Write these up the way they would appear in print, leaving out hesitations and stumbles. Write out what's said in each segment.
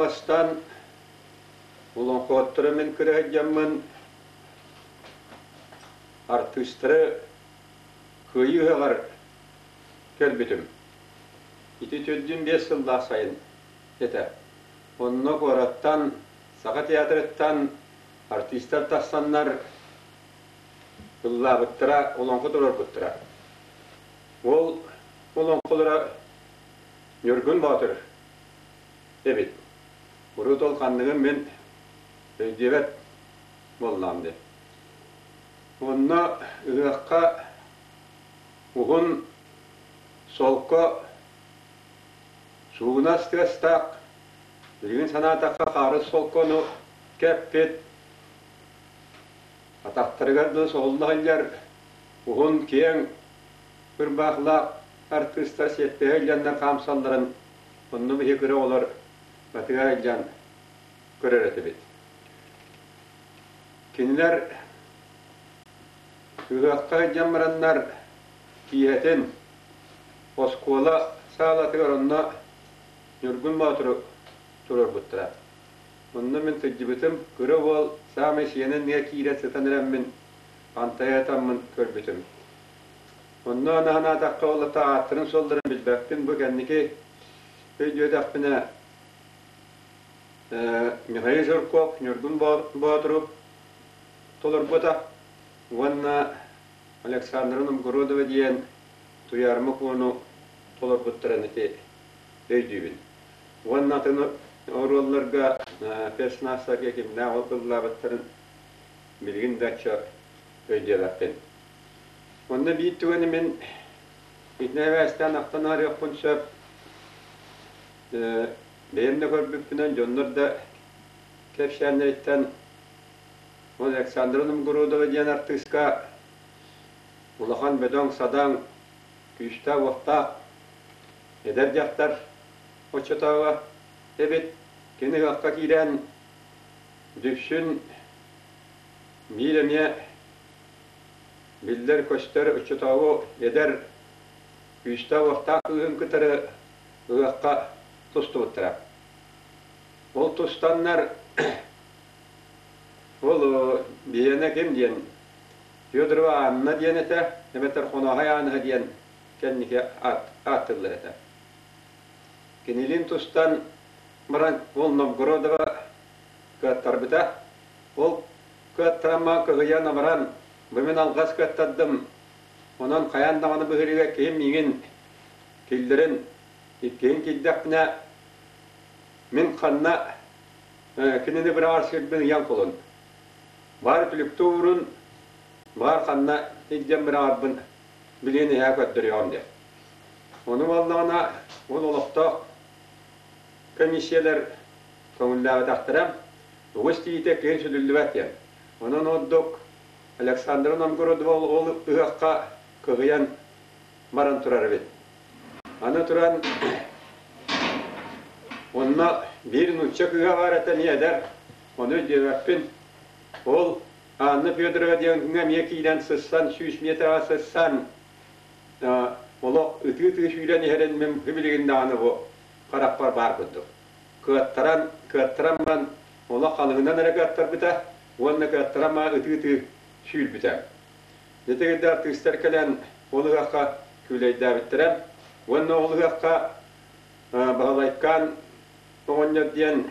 Бастаан олоҥхоһуттары мин көрө сылдьаммын артыыстары Кыайыы ыһыаҕар көрбүтүм. Ити 45 сыллаах сайын этэ. Онно куораттан, Саха театрыттан артыыстар тахсаннар ыллаабыттара, олоҥхо туруорбуттара. Ол олоҥхолоро Ньургун Боотур эбит. Урут ол ханныгын мин өйдүөбэт буоллаҕым дии. Онно ыһыахха уһун солко суугунас тыастаах, билигин санаатахха хаарыс солкону кэппит, атахтарыгар дылы соһулла сылдьар уһун киэҥ ырбаахылаах артыыстар сиэттиһэ илдьэннэр хаамсалларын онно биһи кыра оҕолор батыһа илдьэн көрөр этибит. Кинилэр ыһыахха сылдьан бараннар киэһэтин оскуола саалатыгар онно Ньургун Боотуру туруорбуттара. Онно мин сылдьыбытым, кыра уол саамай сиэнэ эмиэ киирэ сытан эрэммин, хантайа ытаммын көрбүтүм. Онно анаһанаатахха ол ата ааттарын-суолларын билбэппин, бу кэнники өйдүөтэхпинэ Михаил Жирков Ньургун Боотуру толорбута уонна Александра Новгородова диэн Туйаарыма Куону толорбуттарын ити өйдүүбүн. Уонна атын оруолларга персонажтарга кимнээх ыллаабыттарын билигин да оччо өйдүөбэппин. Онно биир түгэни мин итинэ эбээстээн ахтан аарыахпын сөп. Бэйэм да көрбүппүнэн, дьоннор да кэпсээннэриттэн ол Александра Новгородова диэн артыыска улахан бөдөҥ-садаҥ, күүстээх-уохтаах эдэр дьахтар оччотооҕу эбит. Кини ыһыахха киирэн Дүпсүн биир эмиэ биллэр-көстөр оччотооҕу эдэр күүстээх-уохтаах кыыһын кытары ыһыахха тустубуттара. Ол тустаннар ол биһиэнэ ким диэн Федорова Анна диэн этэ, эбэтэр Хонооһой Ааныһа диэн кэнники ааттыыллар этэ. Кинилиин тустан баран ол Новгородова кыаттарбыта. Ол кыаттарамма кыһыйан абаран, бу мин алҕас кыаттардым, онон хайаан даҕаны быһырыыга киһим миигин киллэрин, иккиһин киирдэхпинэ, мин ханна кинини быраҕар сирбин ыйан кулун. Баар күлүктүү уурун, баар ханна илдьэн быраҕарбын билиэн иһээ көрдөрүөҕүм диэн. Ону буоллаҕына, ол олохтоох комиссиялар көҥүллээбэтэхтэрэ, угус тиийитэ киһи сүлүллүбэт диэн. Онон ордук Александра Новгородова ол ыһыахха кыһыйан баран турар эбит. Аны туран онно биир нуучча кыыһа баар этэ эмиэ эдэр, ону өйдүөбэппин. Ол Анна Федорова диэҥҥэ эмиэ киирэн сыссан, 100 метраҕа сыссан, олох ытыы-ытыы сүүрэн иһэрин мин билигин даҕаны бу харахпар баар курдук. Кыаттаран, кыаттаран баран олох халыҥынан эрэ кыаттарбыта уонна кыаттаран баран ытыы-ытыы сүүрбүтэ. Ити кэннэ артыыстар кэлэн ол ыһыахха күүлэйдээбиттэрэ уонна ол ыһыахха Баһылайкаан оҕонньор диэн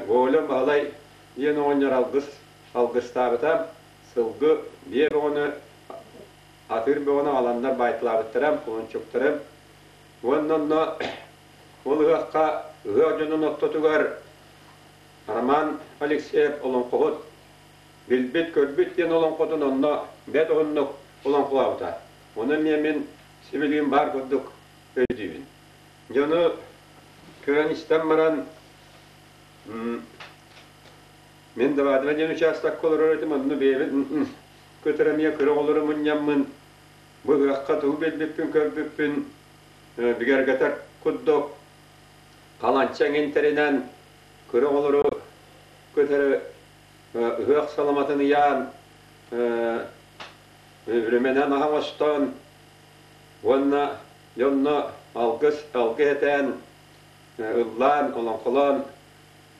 Гоголев Баһылай диэн оҕонньор алгыс алгыстаабыта, сылгы биэ бөҕөнү, атыыр бөҕөнү аҕаланнар баайталаабыттара, кулунчуктары. Уонна онно ол ыһыахха ыһыах дьонун ортотугар Роман Алексеев олоҥхоһут Билбит-көрбүт диэн олоҥхотун онно бэрт уһуннук олоҥхолообута. Ону эмиэ мин сибилигин баар курдук өйдүүбүн. Дьону көрөн-истэн баран мин Давадова диэн учаастакка олорор этим, онно бэйэбин кытары эмиэ кыра оҕолору мунньаммын бу ыһыахха тугу билбиппин-көрбүппүн бигэргэтэр курдук халанча эҥин тэринэн кыра оҕолору кытары ыһыах саламатын ыйаан, үрүмэнэн аһа оҥостон уонна дьонно алгыс алгыс этээн, ыллаан, олоҥхолоон.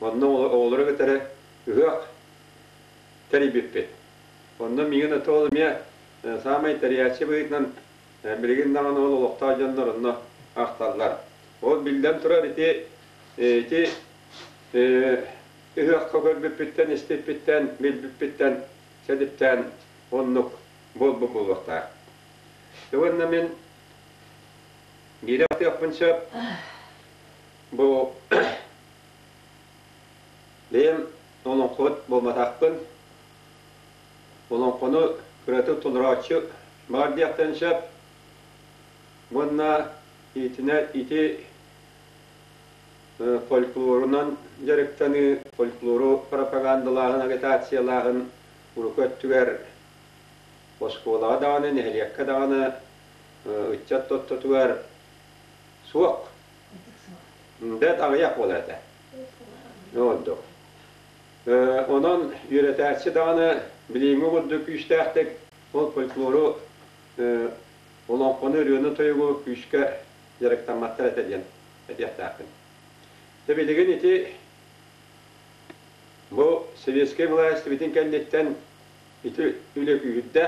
Онно оҕолору кытары ыһыах тэрийбиппит. Онно миигин отуол эмиэ саамай тэрийээччи быһыытынан билигин даҕаны ол олохтоох дьоннор онно ахталлар. Ол биллэн турар ити ити ыһыахха көрбүппүттэн, истиппиттэн, билбиппиттэн сэдиптээн оннук буолбут буолуохтаах. Уонна мин биири ахтыахпын сөп. Бу бэйэм олоҥхоһут буолбатахпын. Олоҥхону кыратык толорооччу баар диэхтэн сөп. Уонна итинэ ити фольклорунан дьарыктаныы, фольклору пропагандалааһын, агитациялааһын урукку өттүгэр оскуолаҕа даҕаны, нэһилиэккэ даҕаны ыччат тоттотугар суох. Бэрт аҕыйах буолар этэ. Ордук. Онон үөрэтээччи даҕаны билиҥҥи курдук күүстээхтик ол фольклору, олоҥхону, ырыаны-тойугу күүскэ дьарыктамматтар этэ диэн этиэхтээхпин. Дьэ билигин ити бу советскай власть бүтүн кэнниттэн ити үлэ күүһүрдэ.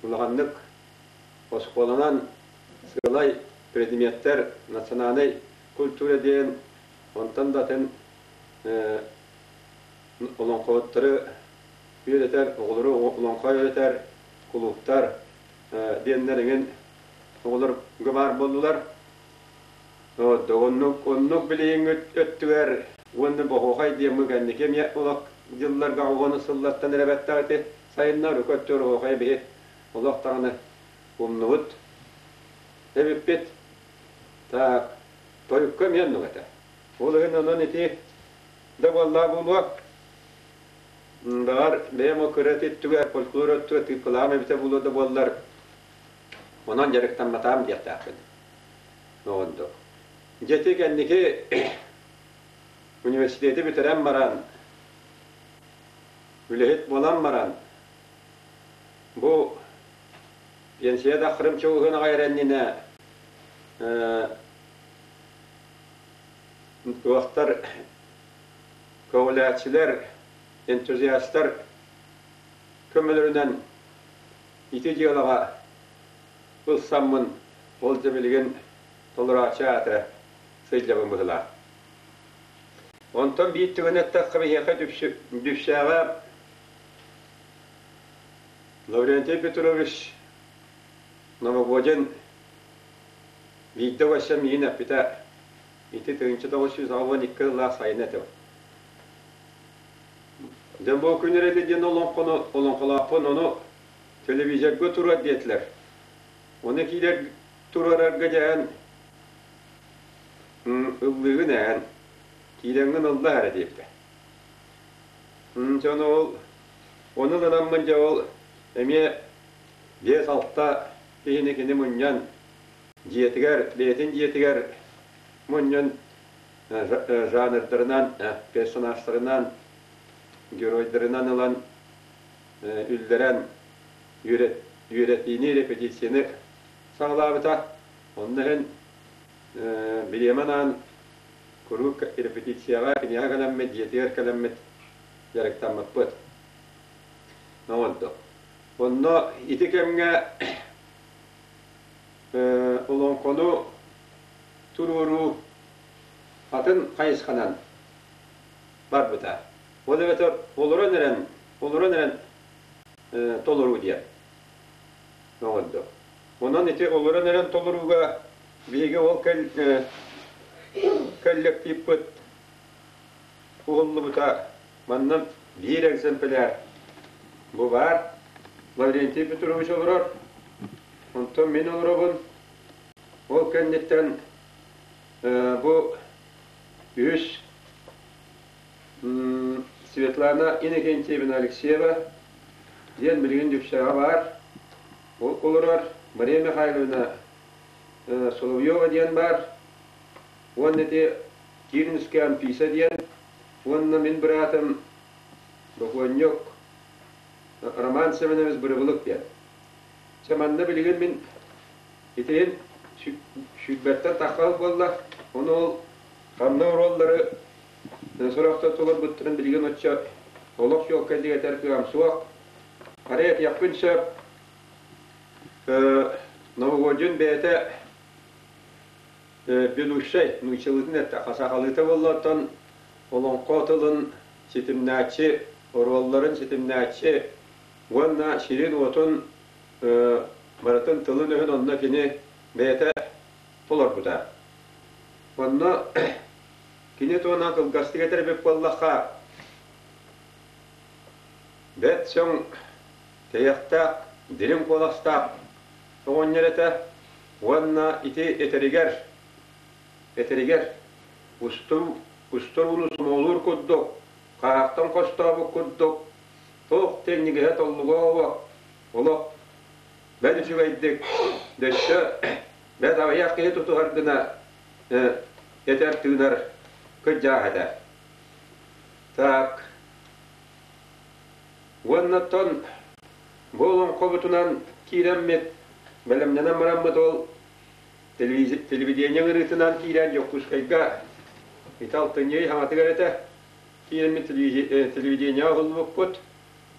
Улаханнык оскуоланан сыалай предметтэр национальнай культура диэн онтон да атын олоҥхоһуттары үөрэтэр, оҕолору олоҥхо үөрэтэр кулууптар диэннэр эҥин оҕолорго баар буоллулар. Оннук, оннук билигиҥҥи өттүгэр уонна Боһуохай диэн кэнники эмиэ олох дьылларга уону сыллартан эрэ бэттэх ити сайыннар урукку өттүгэр оһуохайы биһи олох даҕаны умнубут эбиппит. Так, тойукка эмиэ оннук этэ. Ол иһин онон ити да буоллаа буолуо. Баҕар бэйэм ол кыра өттүгэр, фольклор өттүгэр тыыппалаам эбитэ буолуо да буоллар, онон дьарыктамматаам диэхтээхпин. Оҕонньор. Дьэ ити кэнники университеты бүтэрэн баран, үлэһит буолан баран, бу пенсия да Крым чугуһун аҕай эрэннинэ туохтар көҕүлээччилэр, энтузиастар көмөлөрүнэн ити дьыалаҕа ылсаммын ол дьэ билигин толорооччу аатыра сылдьабын быһыылаах. Онтон биир түгэн эттэххэ биһиэхэ Дүпсээҕэ Лаврентий Петрович Новогодин биирдэ өссө миигин эппитэ ити 1982 сыллаах сайын этэ. Дьэ бу күн эрэли диэн олоҥхону олоҥхолоохпун ону телевизорга туруор диэтилэр. Ону киирэр туруорарга дьэһэн ыллыыгын эһэн киирэҥҥин ыллаа эрэ диэбитэ. Дьон ол ону ылынаммын дьэ ол эмиэ 5-6 киһини кини мунньан дьиэтигэр бэйэтин дьиэтигэр мунньан жанрдарынан персонажтарынан геройдарынан ылан үллэрэн үөрэтиини репетицияны саҕалаабыта. Онно иһин бириэмэ анаан куруук репетицияҕа киниэхэ кэлэммит, дьиэтигэр кэлэммит дьарыктаммыппыт. Оҥордо. Онно ити кэмҥэ олоҥхону туруоруу атын хайысханан барбыта. Ол эбэтэр олорон эрэн, олорон эрэн толоруу диэн оҥордо. Онон ити олорон эрэн толорууга биһиги ол коллективпыт уһуллубута. Манна биир экземпляр бу баар. Лаврентий Петрович олорор. Онтон мин олоробун. Ол кэнниттэн бу үһүс Светлана Иннокентьевна Алексеева диэн билигин Дүпсээҕэ баар. Ол олорор Мария Михайловна Соловьева диэн баар. Уонна ити Киринская Анфиса диэн уонна мин быраатым бокуонньук Роман Семенович Бырыбылык диэн. Чэ манна билигин мин итиһин сүүрбэттэн таххал буолла. Ону ол Ханна оруоллары сорохтор толорбуттарын билигин оччо олох чуолкайдык этэр кыаҕым суох. Арай этиэхпин сөп, Новогодин бэйэтэ ведущай нууччалыытын эттэххэ, сахалыыта буолла оттон олоҥхо тылын ситимнээччи, оруолларын ситимнээччи уонна сирин-уотун барытын тылын-өһүн онно кини бэйэтэ толорбута. Онно кини туһунан кылгастык этэр эбит буоллахха, бэрт сөҥ тэйэхтээх, дириҥ куоластаах оҕонньор этэ уонна ити этэригэр, этэригэр устун, устар ууну сомоҕолуур курдук, хаһаахтан хостообут курдук, туох да иҥнигэһэ толлуга оһуох, олох бэл үчүгэйдик, дөссө бэрт аҕыйах киһи тутуһар гына этэр-тыынар кырдьаах этэ. Так, уонна оттон бу олоҥхобутунан киирэммит, бэлэмнэнэн бараммыт ол телевидение ыҥырыытынан киирэн Дьокуускайга ити алтынньы ый хаҥатыгар этэ киирэммит телевидениеҕа уһуллубуппут.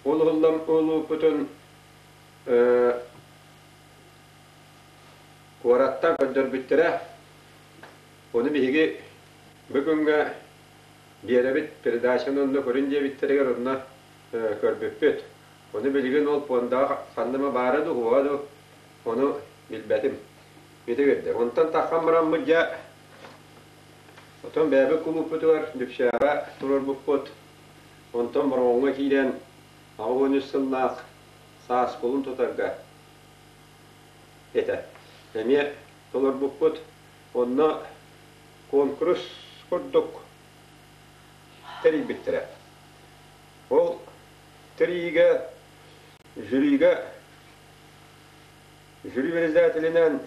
Ол уһуллан уһуллубуппутун куораттан көрдөрбүттэрэ. Ону биһиги бу күҥҥэ биэрэбит передачаны онно көрүн диэбиттэригэр онно көрбүппүт. Ону билигин ол пуондаҕа ханна эмэ баара дуу, уһуоҕа дуу, ону билбэтим. Ити кирдик. Онтон таххан бараммыт дьэ, отон бэйэбит кулууппутугар Дүпсээҕэ туруорбуппут. Онтон Бороҕоҥҥо киирэн 83 сыллаах саас кулун тутарга этэ. Эмиэ толорбуппут. Онно куонкурус курдук тэрийбиттэрэ. Ол тэрийиигэ жюрига жюри председателинэн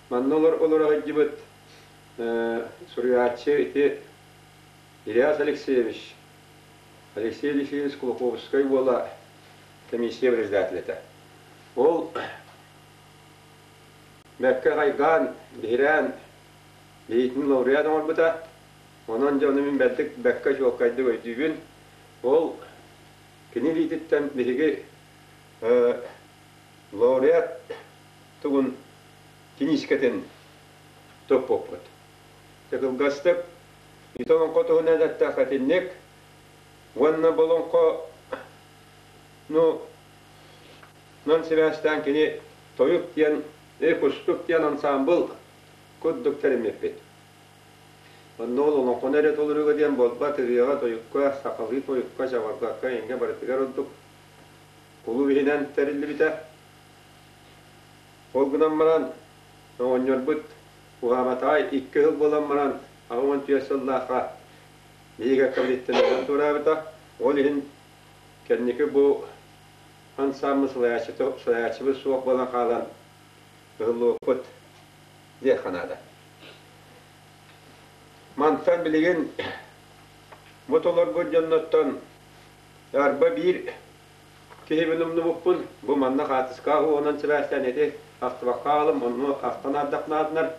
манна олоро сылдьыбыт суруйааччы ити Ильяс Алексеевич Алексей Алексеевич Кулаковскай уола комиссия председателэ этэ. Ол бэркэ хайгаан, биһирээн, биһиитин лауреат оҥорбута. Онон дьону мин бэрдик бэркэ чуолкайдык өйдүүбүн. Ол кини илиититтэн биһиги лауреат тугун киниискэтин туппуппут. Кылгастык ити олоҥхо туһунан эттэххэ итинник уонна бу олоҥхо ну нан сибээстээн кини тойук диэн кустук диэн ансаамбыл курдук тэриммиппит. Онно ол олоҥхону эрэ толорууга диэн буолбат, ырыаҕа, тойукка, сахалыы тойукка, чабырҕахха, эҥҥэ барытыгар ордук кулууп иһинэн тэриллибитэ. Ол гынан баран, оҕонньорбут уһаабатаҕа 2 сыл буолан баран, 84 сыллаахха биһиги кэккэбититтэн туораабыта. Ол иһин кэнники бу ансаамбыл салайааччыбыт суох буолан хаалан ыһыллыбыппыт диэххэ наада. Мантан билигин бу толорбут дьонноттон арба биир киһибин умнубуппун. Бу манна хаартыскаҕа уонан сибээстээн ити ахтыбакка хаалым, онну ахтан аардахнаатынар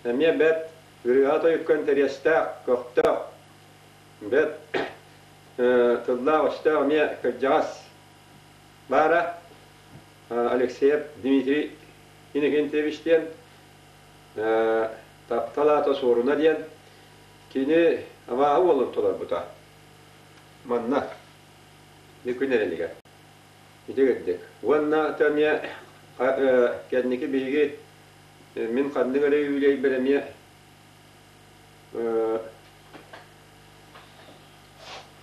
эмиэ бэрт ырыаҕа тойукка интэриэстээх, көхтөөх, бэрт тыллаах-өстөөх эмиэ кырдьаҕас баара Алексеев Дмитрий Иннокентьевич диэн таптал аата Суоруна диэн кини абааһы уолун толорбута. Манна күн эрэлигэр. Ити кырдьык. Уонна эмиэ кэнники биһиги мин ханнык эрэ үбүлүөйбэр эмиэ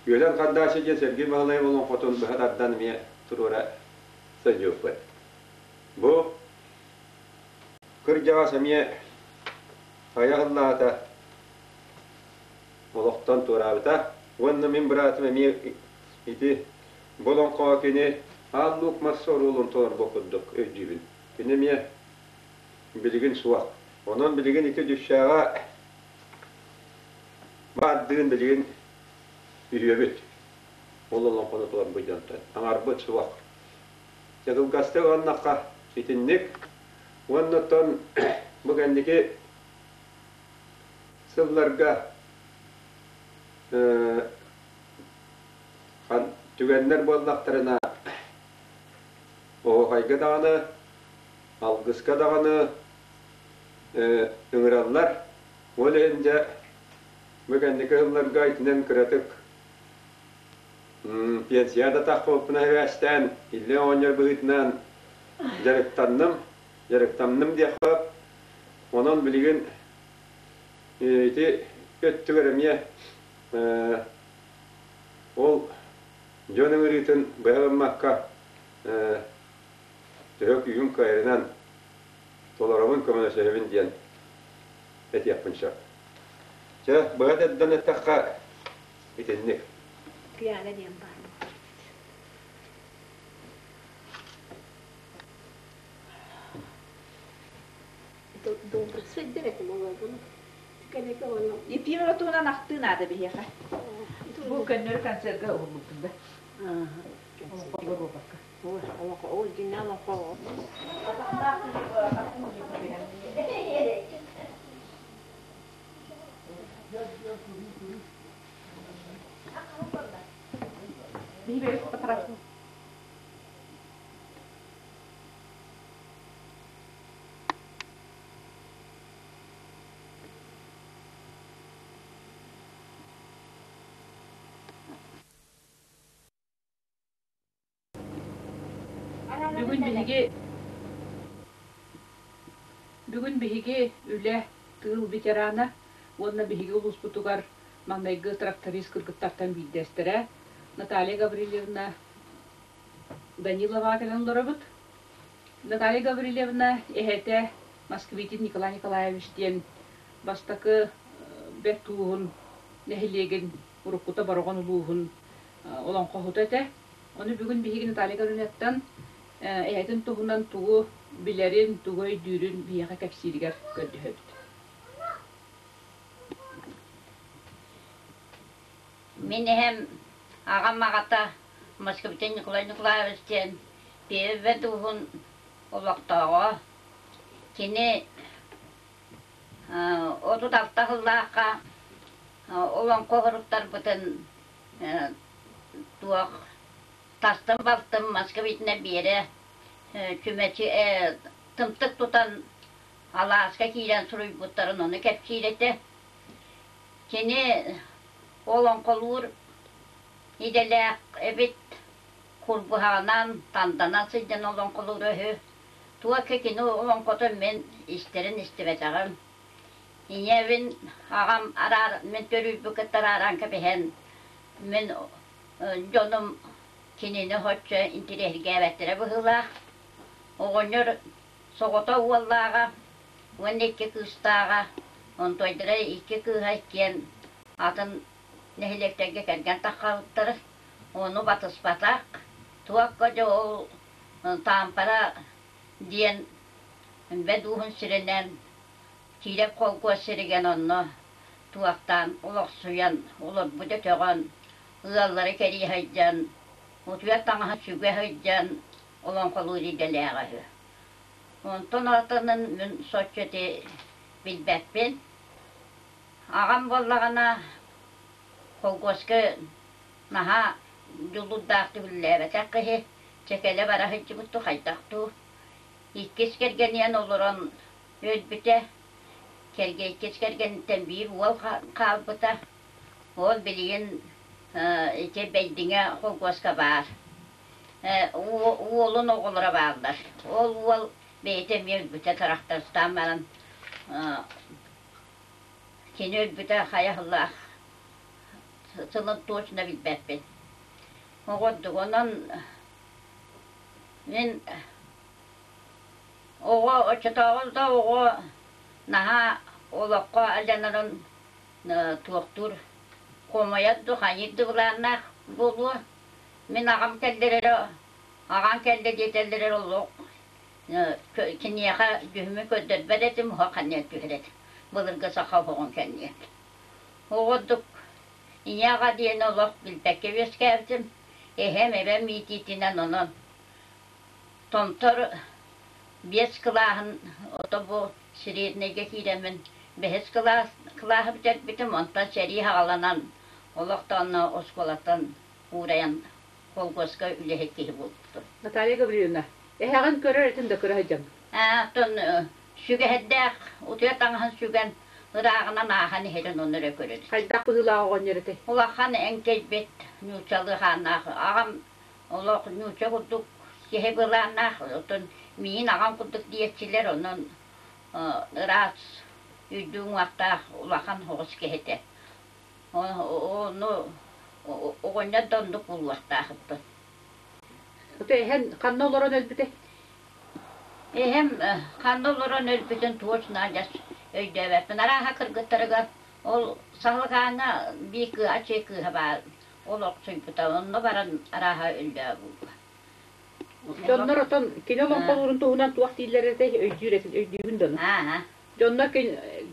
Үөлэн Хардааччы диэн Сергей Баһылайев олоҥхотун быһа тардан эмиэ туруора сылдьыбыппыт. Бу кырдьаҕас эмиэ хайа ыллаата олохтон туораабыта уонна мин быраатым эмиэ ити бу олоҥхоҕо кини Аал Луук мас оруолун толорбут курдук өйдүүбүн. Кини эмиэ билигин суох. Онон билигин ити Дүшшээҕэ баардыын билигин үһүөбүт. Ол олоҥхону толорбут дьонтон. Аҥарбыт суох. Дьэ кылгастык ылыннахха итинник. Уонна оттон бу кэнники. сылларга түгэннэр буоллахтарына оһуохайга даҕаны, алгыска даҕаны ыҥыраллар. Ол иһин дьэ бу кэнники сылларга итинэн кыратык пенсия да таххыбыппына сибээстээн, иллэҥ оҕонньор быһыытынан дьарыктанным, дьарыктанным диэххэ Онон билигин ити өттүгэр эмиэ ол дьон ыҥырыытын быһа гыммакка төһө күүһүм кыайарынан толоробун, көмөлөсөһөбүн диэн этиэхпин сөп. Чэ, быһа тардан эттэххэ итинник. Күйэҕэ диэн баар буолар. Ефимова туһунан ахтыы наада биһиэхэ. Бу көннөрү концерга уһуллубутум да. Олоҥхо буолбакка. Бүгүн биһиги Бүгүн биһиги үлэ, тыыл ветерана уонна биһиги улууспутугар маҥнайгы тракторист кыргыттартан биирдэстэрэ Наталья Гаврильевна Данилова кэлэн олоробут. Наталья Гаврильевна эһэтэ Москвитин Николай Николаевич диэн бастакы Бэрт Ууһун нэһилиэгин уруккута Бороҕон улууһун олоҥхоһута этэ. Ону бүгүн биһиги Наталья Гаврильевнаттан эһэтин туһунан тугу билэрин, тугу өйдүүрүн биһиэхэ кэпсииригэр көрдөһөбүт. Мин эһэм аҕам аҕата Москвитин Николай Николаевич диэн Пиэбэ дууһун олохтооҕо. Кини 36 сыллаахха олоҥхо оһоруттарбытын туох тастым балтым Москвитина Биэрэ чүмэчи тымтык тутан алааска киирэн суруйбуттарын ону кэпсиир этэ. Кини олоҥхолуур идэлээх эбит, курбуһаҕынан, танданан сылдьан олоҥхолуура үһү. Туох кини олоҥхотун мин истэрин истибэтэҕим. Ийэбин аҕам араар мин төрүүрбүн кытта арааран кэбиһэн, мин дьонум кинини соччо интэриэһиргээбэттэрэ быһыылаах. Оҕонньор соҕотох уоллааҕа уонна икки кыыстааҕа, онтуойдара икки кыыһа иккиэн атын нэһилиэктэргэ кэргэн таххабыттар, ону батыспатах. Туохха дьэ ол Таампара диэн бэт ууһун сиринэн Киирэп холкуос сиригэр онно туохтаан олохсуйан олорбут өтөҕөн, ыаллары кэрийэ сылдьан, утуйар таҥаһын сүгэ сылдьан олоҥхолуур идэлээҕэ үһү. Онтон атынын мин соччо ити билбэппин. Аҕам буоллаҕына холкуоска наһаа дьулуурдаахтык үлэлээбэтэх киһи, чэкэлэ бара сылдьыбыт дуу, хайдах дуу. Иккис кэргэниэн олорон өлбүтэ. Кэргэ иккис кэргэниттэн биир уол хаалбыта. Ол билигин ити Бэйдиҥэ холкуоска баар. Уолун оҕолоро бааллар. Ол уол бэйэтэ эмиэ өлбүтэ тырахтарыстаан баран кини өлбүтэ хайа сыллаах сылын точно билбэппин. Оҕордук онон мин оҕо оччотооҕу да оҕо наһаа олоххо алдьанарын туохтуур хомойор дуу хайыыр дуу былааннаах буолуо. Мин аҕам кэллэр эрэ аҕаҥ кэллэ диэтэллэр эрэ олох киниэхэ дьүһүмүн көрдөрбөт этим уһа ханньан түһэр этим былыргы саха оһоҕун кэнниэн. Оҕордук ийэ аҕа диэни олох билбэккэ үөскээбитим. Эһэм, эбэм иитиитинэн онон Томтор биэс кылааһын ото бу среднэйгэ киирэммин Бэһис кылаас кылааһы бүтэрбитим, онтон сэрии саҕаланан олохтоонно оскуолаттан уурайан холкуоска үлэһит киһи буолбутум. Наталья Гаврильевна, эһэҕин көрөр этин да кыра сылдьан. Оттон сүгэһэрдээх утуйа таҥаһын сүгэн ырааҕынан ааһан иһэрин ону эрэ көрөбүт. Хайдах быһыылаах оҕонньор этэй? Улахан эҥкэйбит нууччалыы хааннаах аҕам олох нуучча курдук киһи былааннаах, оттон миин аҕам курдук диэччилэр, онон ыраас үрдүк уҥуохтаах улахан оҕус киһи этэ. Ону оҕонньор да оннук булуохтаахыппын. Ото эһэн ханна олорон өлбүтэй? Эһэм ханна олорон өлбүтүн точно адьас өйдөөбөппүн. Арааһа кыргыттарыгар ол Саһылыкааҥҥа биир кыыһа аччыгый кыыһа баар ол охсуйбута. Онно баран арааһа өллөө буолла. Дьоннор отон кини олоҥхолуурун туһунан туох дииллэр этэй өйдүүр этин өйдүүгүн да ону? Аа. Дьоннор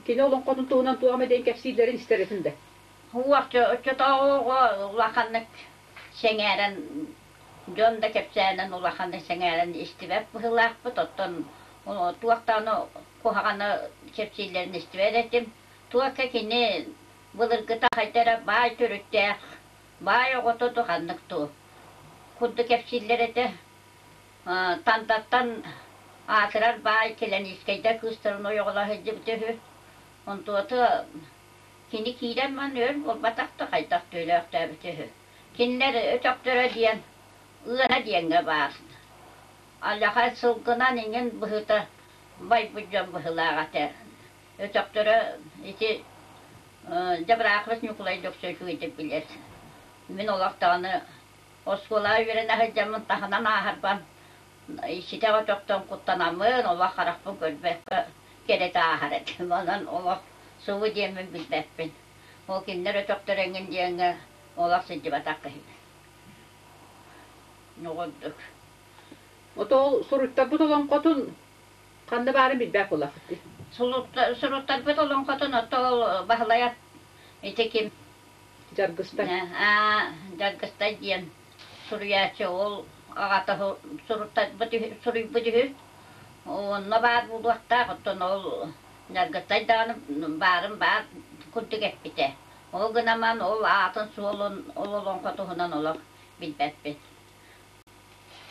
кини олоҥхотун туһунан туох эмэ диэн кэпсииллэрин истэр этин да? Уох оччотооҕу оҕо улаханнык сэҥээрэн дьон да кэпсээнин улаханнык сэҥээрэн истибэт быһыылаахпыт. Оттон туох даҕаны куһаҕаны кэпсииллэрин истибэт этим. Туохха кини былыргыта хайда эрэ баай төрүттээх, баай оҕото дуу ханнык дуу курдук кэпсииллэр этэ. Тандаттан аатырар баай Кэлэниискэйдэр кыыстарын ойоҕолоро сылдьыбыта үһү. Онтуота кини киирэн баран өр буолбатах да хайдах төлөөхтөөбүтэ үһү. Кинилэр өтөхтөрө диэн Ыана диэҥҥэ баар. Алдьархай сылгынан иҥин быһыыта байбыт дьон быһыылаах этэ. Өтөхтөрө ити Дьабыраахабыс Ньукулай Дьоксо үчүгэйдик билэр. Мин олох даҕаны оскуолаҕа үөрэнэ сылдьаммын таһынан ааһарбан иччитэх өтөхтөн куттанаммын олох харахпын көрбөккө кэрэтэ ааһар этим. Онон олох субу диэммин билбэппин. Ол кинилэр өтөхтөрө эҥин диэҥҥэ олох сылдьыбатах киһибин. Оҕордук. Ото ол суруйтарбыт олоҥхотун ханна баарын билбэт буоллахпыт дии. Суруттарбыт олоҥхотун ото ол Баһылайап ити ким Дьаргыстай. Дьаргыстай диэн суруйааччы ол аҕата суруттарбыт суруйбут үһү. Онно баар буолуохтаах, оттон ол Дьаргыстай даҕаны баарын баар курдук эппитэ. Ол гынан ол аатын-суолун, ол олоҥхо туһунан олох билбэппин.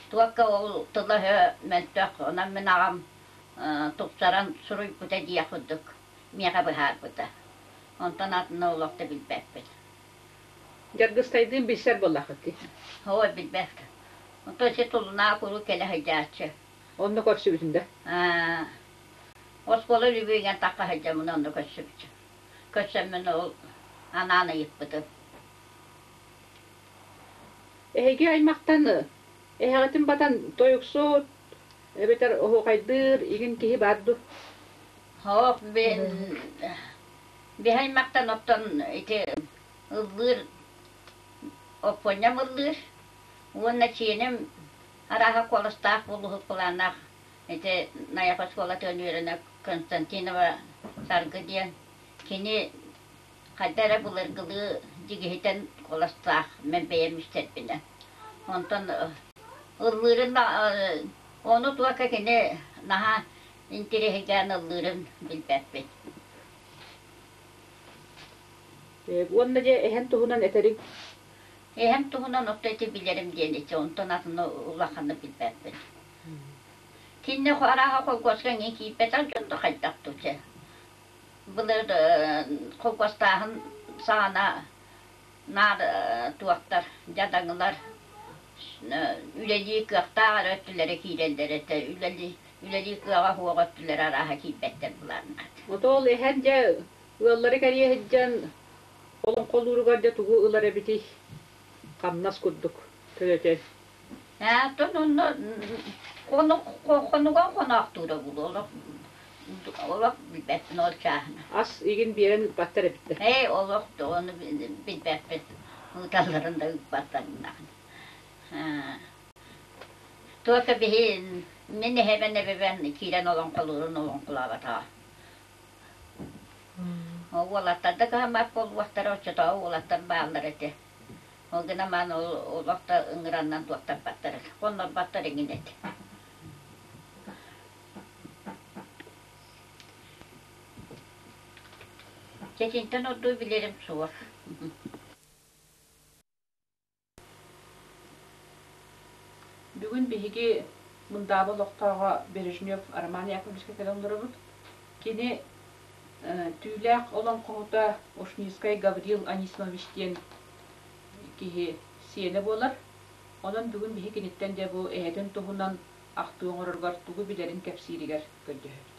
Туокка ол тыла-өһө мөлтөх, онон мин аҕам тупсаран суруйбута диэх курдук миэхэ быһаарбыта. Онтон атыны олох да билбэппин. Дьаргыстайдыын билсэр буоллаххыт дии? Ой, билбэт. Онтон ити Тулунаах куруук кэлэ сылдьааччы. Онно көрсүбүтүн да? Оскуола үлүбүөйүгэр тахха сылдьаммын онно көрсүбүтүм. Көрсөммүн ол анаан ыйыппытым. Эһиги аймахтан эһэҕитин батан тойуксут эбэтэр оһуохайдыыр игин киһи баар дуу? Һоох биһи аймахтан оттон ити ыллыыр Оппуонньам ыллыыр уонна чиэним арааһа куоластаах буолуһук былааннаах ити Найах оскуолатыгар үөрэнэ Константинова Саргы диэн кини хайда эрэ былыргылыы дьигиһитэн куоластаах мин бэйэм истэрбинэн. Онтон ыллыырын ону туохха кини наһаа интириэһиргээн ыллыырын билбэппин. Уонна дьэ эһэм туһунан этэриҥ. Эһэм туһунан отто ити билэрим диэн ити онтон атыны улаханнык билбэппин. Кинини арааһа холкуоска эҥин киирбэтэх дьон да хайдах дуу чэ. Былыр холкуостааһын саҕана наар туохтар дьадаҥылар үлэлии кыахтаах эрэ өттүлэрэ киирэллэр этэ. Үлэлии үлэлии кыаҕа суох өттүлэрэ арааһа киирбэттэр былааннаат. Ото ол эһэн дьэ ыаллары кэрийэ сылдьан олоҥхолууругар дьэ тугу ылар эбитий? Хамнас курдук төлөтөн. Оттон онно хонуган хоноохтуура буолуо олох олох билбэппин ол чааһына. Ас игин биэрэн ыыппаттар эбиттэр. Ээ олох ону билбэппин. Ыыталларын да ыыппаттар Туока биһи мин эһэбэн эбэбэн киирэн олоҥхолуурун олоҥхолооботоҕо. Уолаттар да кыһаммат буолуохтара, оччотооҕу уолаттар бааллар этэ. Ол гынан баран ол олох да ыҥыраннан туохтарбаттар, хоннорботтор эҥин этэ. Чэчинтэн ордук билэрим суох. Бүгүн биһиги Мындааба олохтооҕо Бережнев Роман Яковлевичка кэлэн олоробут. Кини Түүлээх олоҥхоһута Ушницкай Гаврил Анисимович диэн киһи сиэнэ буолар. Онон бүгүн биһи киниттэн дьэ бу эһэтин туһунан ахтыы оҥороругар тугу билэрин кэпсииригэр көрдөһөбүт.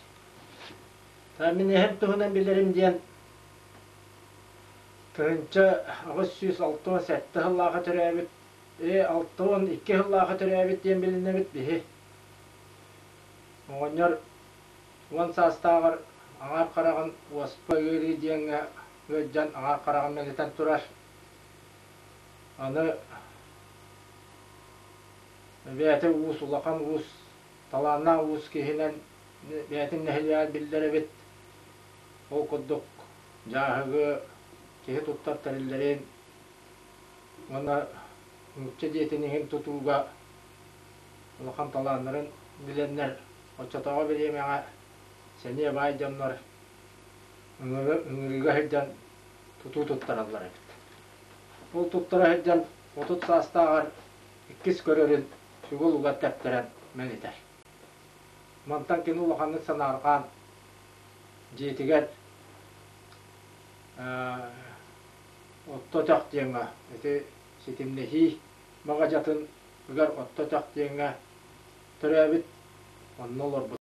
Мин эһэм туһунан билэрим диэн 1867 сыллааҕы төрөөбүт, 62 сыллааҕы төрөөбүт диэн билинэбит биһи. Оҕонньор 10 саастааҕар аҥаар хараҕын уоспа ыарыы диэҥҥэ ыалдьан аҥаар хараҕын мэлитэн турар. Аны бэйэтэ уус, улахан уус, талааннаах уус киһинэн бэйэтин нэһилиэгэр биллэр эбит. Ол курдук дьааһыгы, киһи туттар тэриллэрин уонна нуучча дьиэтин иһин тутууга улахан талааннарын билэннэр, оччотооҕу бириэмэҕэ сэниэ баай дьоннор ыҥырыыга сылдьан тутуу туттараллар эбит. Ол туттара сылдьан 30 саастааҕар иккис көрөрүн сүгүл угар тэптэрэн мэлитэр. Мантан кини улаханнык санаарҕаан дьиэтигэр отто өтөх диэҥҥэ ити ситимнэһии баҕадьатын ыгар отто өтөх диэҥҥэ төрөөбүт, онно олорбут.